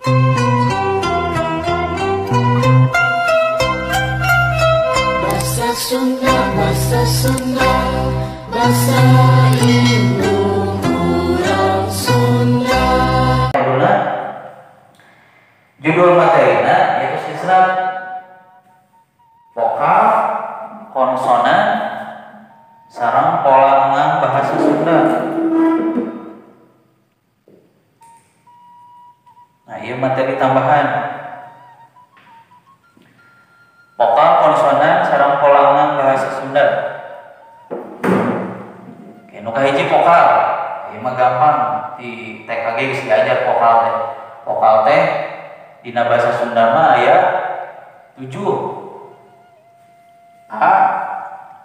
Bahasa Sunda, bahasa Sunda, bahasa indung urang Sunda. Judul materina yaitu silsilah vokal, konsonan, sareng pola engang bahasa Sunda. Nah, ieu materi tambahan. Vokal, konsonan, sareng pola engang bahasa Sunda. Oke, nu kahiji vokal. Ieu mah gampang di TKG geus diajar vokal teh. Vokal teh dina bahasa Sunda mah aya 7. A,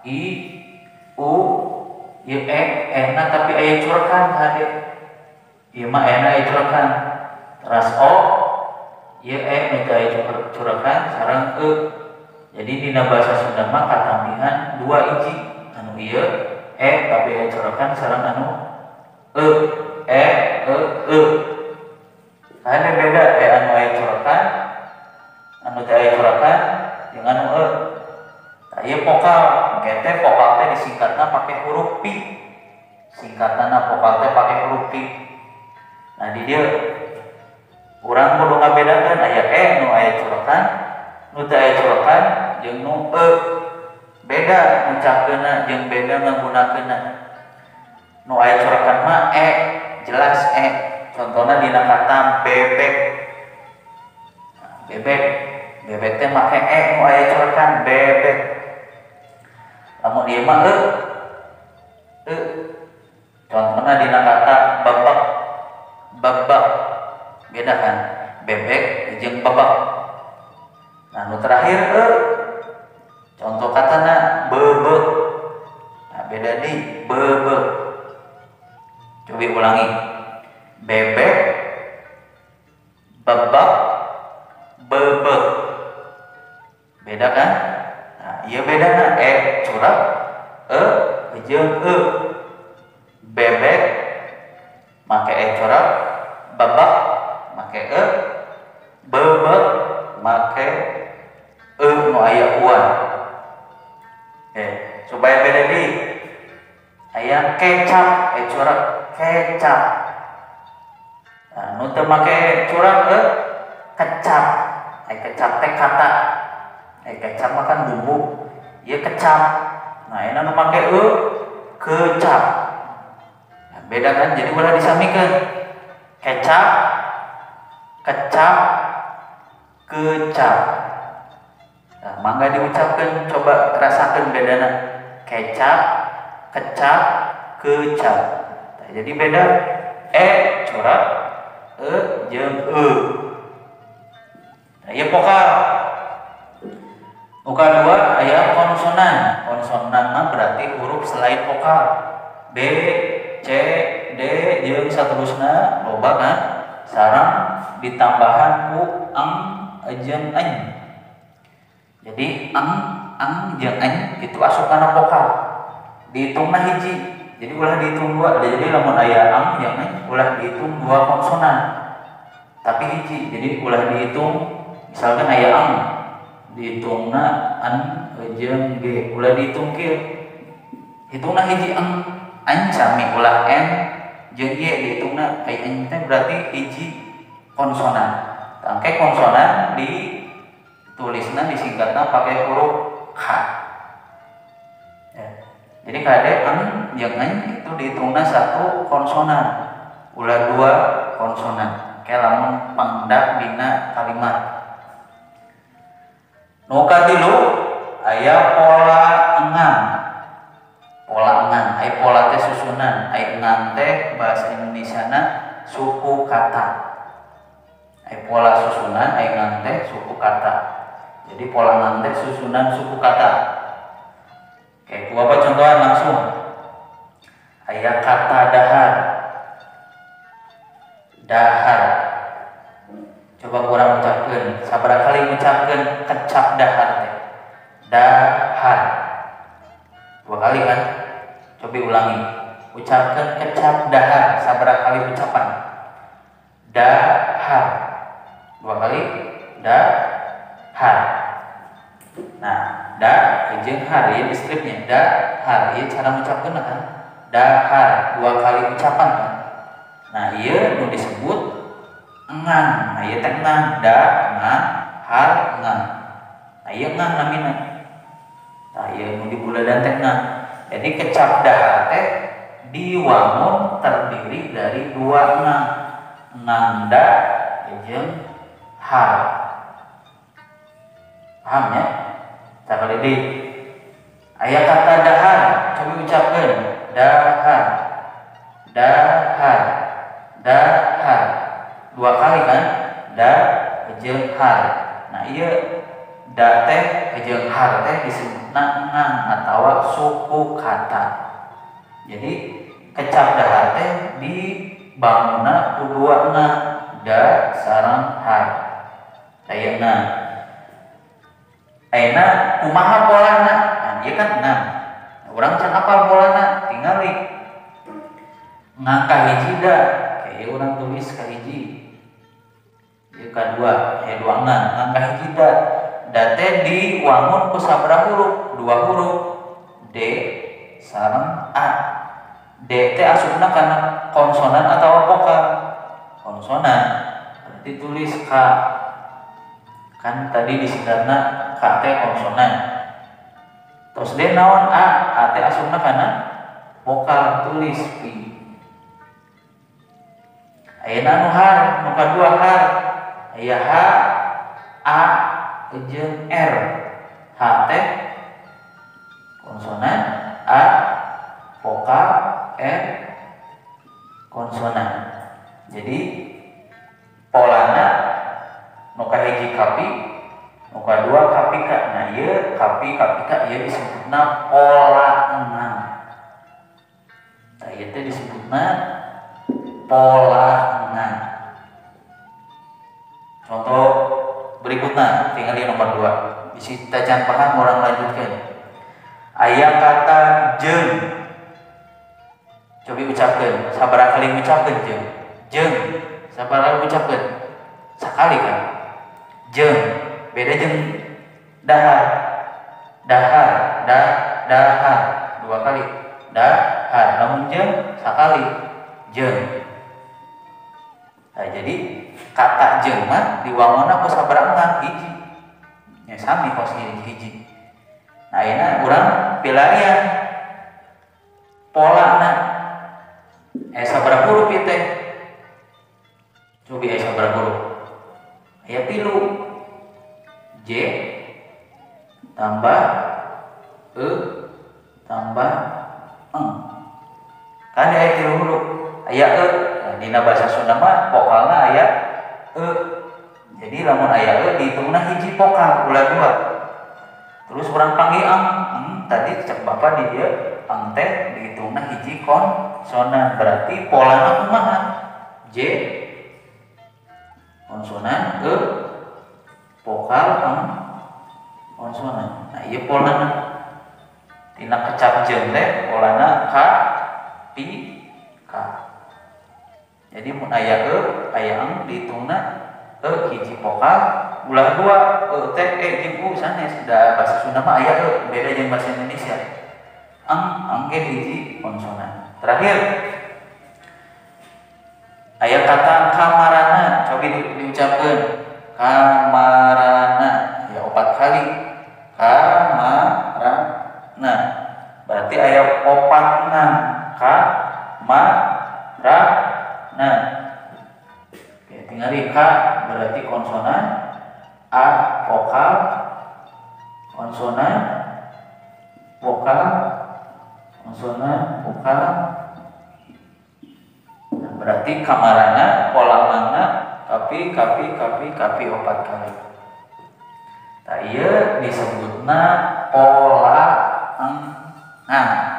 I, U, Y, E, N tapi aya curekan tadi. Ieu mah N aya curekan. Teras O, Y, E nu teu aya curekan sareng E. Jadi dina bahasa Sunda mah katambihan 2 hiji. Anu ieu E tapi aya curekan sareng anu E, E, E, E. Karena beda E anu aya curekan, anu teu aya curekan jeung anu E. Nah, ieu vokal, engke teh vokal teh disingkatna pake huruf P. Singkatanna vokal teh pake huruf P. Nah, di dieu urang kudu ngabedakeun aya E nu aya curekan, nu teu aya curekan jeung nu E. Beda ngucapkeunna jeung beda ngagunakeunna. Nu aya curekan mah E, jelas E. Contohna dina kata bebek. Nah, bebek, bebek teh make E nu aya curekan bebek. Lamun ieu mah e, e. Contohna dina kata babak, babak. Beda kan? Bebek jeung babak. Nah, nu terakhir e. Contoh katana bebek. Nah, beda di bebek. Coba ulangi. Bebek, babak, bebek. Beda kan? Nah, iya bedana E curang, E jeung E. Bebek make E curang, babak make E, bebek make E nu aya uan. Supaya beda di aya kecap, E curang, kecap. Nah, nu teu make curang E kecap. Ai kecap teh kata. Ai kecap mah kan bumbu. Ieu kecap. Nah, ayeuna nu make E kecap. Nah, beda kan? Jadi ulah disamikeun. Kecap, kecap, kecap. Nah, mangga diucapkeun, coba rasakeun bedana. Kecap, kecap, kecap. Nah, jadi beda E curang, E jeung E. Nah, ieu vokal. Nu kadua aya konsonan. Konsonan mah berarti huruf selain vokal. B, C, D jeung saterusna loba kan? Sareng ditambahan ku ang jeung eng. Jadi ang, ang jeung eng itu asup kana vokal. Dihitungna hiji. Jadi ulah dihitung dua. Jadi lamun aya ang jeung eng ulah dihitung dua konsonan. Tapi hiji. Jadi ulah dihitung misalkan aya ang dihitungna an jeung g, ulah dihitung kieu. Hitungna hiji ang, an sami ulah n jeung y dihitungna. Ai n teh berarti hiji konsonan. Tangke konsonan ditulisna disingkatna pakai huruf K. Ya. Jadi kade ang jeung en itu dihitungna satu konsonan, ulah dua konsonan. Kayak lamun pangdak dina kalimat. Nu katilu aya pola engang. Pola engang, ai pola teh susunan, ai engang teh bahasa Indonesiana suku kata. Ai pola susunan, ai engang teh suku kata. Jadi pola engang teh susunan suku kata. Oke, ku apa contohan langsung. Aya kata dahar. Dahar. Coba kurang ucapkeun, sabaraha kali ngucapkeun kecap dahar teh. Dahar. 2 kali kan? Coba ulangi. Ucapkan kecap dahar sabaraha kali ucapan. Dahar. da har. Nah, da jeung har ieu deskripsinya da har ieu cara ngucapkeun kan? Dahar dua kali ucapan kan. Nah, ieu nu disebut engang. Nah, ieu teh engang, da engang, har engang. Nah, ieu engang namina. Nah, ieu nu dibuladan teh engang. Jadi kecap dahar teh diwangun terdiri dari dua engang. Engang da jeung har. Paham ya? Sakali deui. Aya kata dahar, coba ucapkeun. Dahar, dahar, dahar, dua kali kan? Da jeung har. Nah, ieu da teh jeung har teh disebutna engang atawa suku kata. Jadi kecap dahar teh dibangunna ku dua engang, da sareng har. Ayeuna ayeuna kumaha polana? Nah, ieu kan engang. Urang can apal polana, tingali ngangka hiji da, kayak urang tulis ka hiji, ieu kadua, aya dua ngan, ngangka hiji da, da teh diwangun ku sabaraha huruf, dua huruf, D sareng A. D teh asupna kana konsonan atawa vokal? Konsonan, berarti tulis K. Kan tadi disingkatna K teh konsonan. Terus D naon A, A teh asupna kana vokal, tulis P. Ayeuna nu har, nu kadua har. Aya H, A jeung R. H teh konsonan, A vokal, R konsonan. Jadi polana nu kahiji kapi, nu kadua kapika. Nah, ieu kapi kapika ieu disebutna pola engang. Nah, ieu teh disebutna pola engang. Contoh berikutnya tinggal di nomor 2. Bisi tacan paham urang lanjutkeun. Aya kata jeung. Cobi ucapkeun, sabaraha kali ngucapkeun jeung? Jeung, sabaraha kali ngucapkeun? Sakali kan? Jeung beda jeung dahar, dahar, da, dahar dua kali, dahar. Namun jeung sakali, jeung. Nah, jadi kata jeung mah diwangunna ku sabaraha engang hiji. Nya sami kos hiji. Nah, ayeuna urang pilarian polana. Sabaraha huruf ieu teh? Cobi aya sabaraha huruf? Aya 3. J tambah E tambah eng. Kan aya 3 huruf. Aya e. Nah, dina bahasa Sunda mah vokalna aya e. Jadi lamun aya e dihitungna hiji vokal ulah dua. Terus urang panggil ang. Eng tadi cek bapak di dieu ang teh dihitungna hiji konsonan. Berarti polana kumaha? J konsonan e vokal eng konsonan. Nah, ieu polana. Tina kecap jeung teh polana K P K. Jadi mun aya e, aya eng dihitungna e hiji vokal ulah dua, e teh e jeung u sanes. Da bahasa Sunda mah aya e, beda jeung bahasa Indonesia. Eng, eng ge hiji konsonan. Terakhir aya kata kamarana, cobi diucapkeun. Kamarana ya 4 kali. Kamarana berarti aya 4 engang. Ka ma ra na. Oke, tinggal K berarti konsonan, A vokal, konsonan, vokal, konsonan, vokal. Nah, berarti kamarana pola mana kapi kapi kapi kapi 4 kali. Tah ieu disebutna pola engang.